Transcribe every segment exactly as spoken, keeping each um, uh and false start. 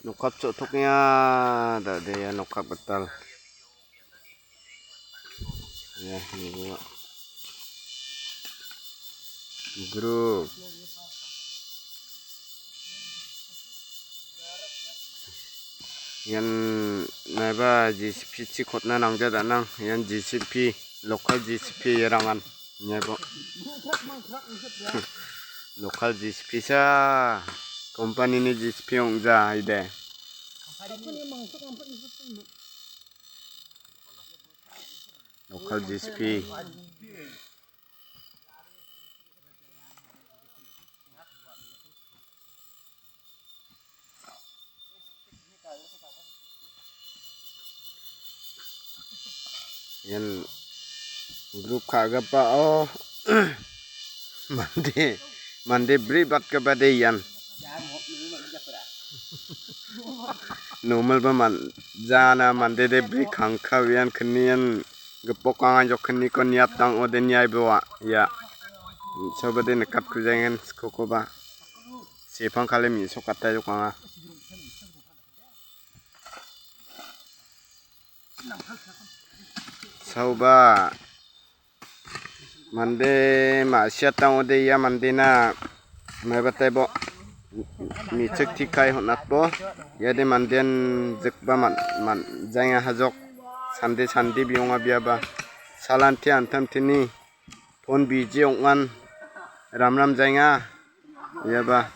Nokap chotoknya, dade ya nokap betal. Ya, ini gua. Grup. Ian naiba J C P chi kotna nangja danang. Ian J C P, local J C P erangan. Naiba. Local J C P sa, company ni J C P ong ja ide. Local J C P. Ian grup ka·gipao mande, mande bri batgipa de ian. Normal ba man-, jana mande de bri kangka ian knian gipok angan jok kniko niat tang ode niai boa. Ia. Soba de nikat kujengen skokoba. Sepang kali mi sok katai jok anga. Sauba mande ma·sia tang ode ia mandena maiba taibo mi·chik tikai honatbo ia de manden jikba man-, man-, jainga hajok sande sande bionga biaba salanti antam tini pon biji ong·an ramram jainga iaba.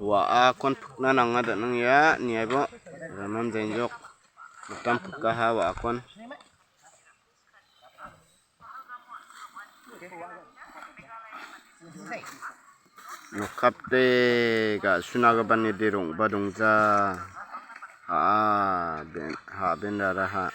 Wa·akon pikna nanga danang ia niaibo ramam jengjok mitam pikaha wa·akon. Nokapte ga·sunagipani de rong·ba dongja. Ha·a, ben-, ha·ben raraha.